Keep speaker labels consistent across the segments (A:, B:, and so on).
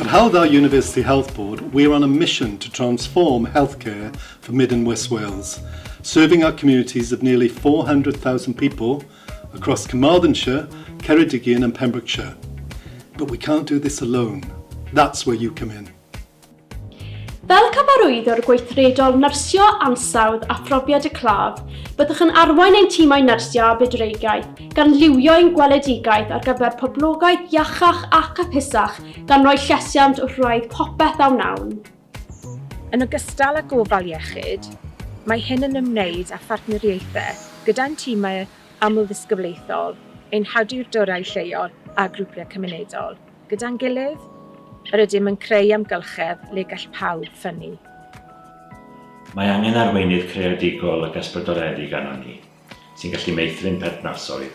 A: At Hywel Dda University Health Board, we are on a mission to transform healthcare for Mid and West Wales, serving our communities of nearly 400,000 people across Carmarthenshire, Ceredigion and Pembrokeshire. But we can't do this alone. That's where you come in.
B: Fel cyfarwyddwr gweithredol nyrsio ansawdd a phrofiad y claf, byddwch yn arwain ein timau nyrsio a bydwreigiaeth, gan liwio ein gweledigaeth ar gyfer poblogaeth iachach ac hapusach, gan roi llesiant wrth wraidd popeth a wnawn.
C: Yn ogystal â gofal iechyd, mae hyn yn ymwneud â phartneriaethau gyda'n timau amlddisgyblaethol, ein hawdurdodau lleol a grwpiau cymunedol. Gyda'n gilydd, yr ydym yn creu amgylchedd le gall pawb ffynnu.
D: Mae angen arweinydd creadigol ac ysbrydoledig arnon ni, sy'n gallu meithrin perthnasoedd.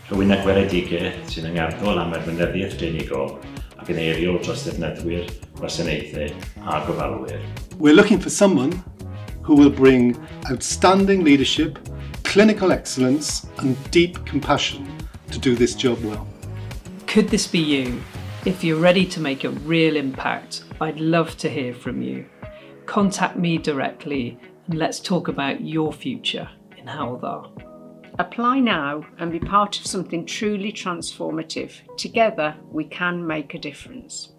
D: Rhywun â gweledigaeth sy'n angerddol am arweinyddiaeth glinigol ac yn eiriol dros ddefnyddwyr, gwasanaethau a gofalwyr.
A: We're looking for someone who will bring outstanding leadership, clinical excellence and deep compassion to do this job well.
E: Could this be you? If you're ready to make a real impact, I'd love to hear from you. Contact me directly and let's talk about your future in Hywel Dda.
F: Apply now and be part of something truly transformative. Together, we can make a difference.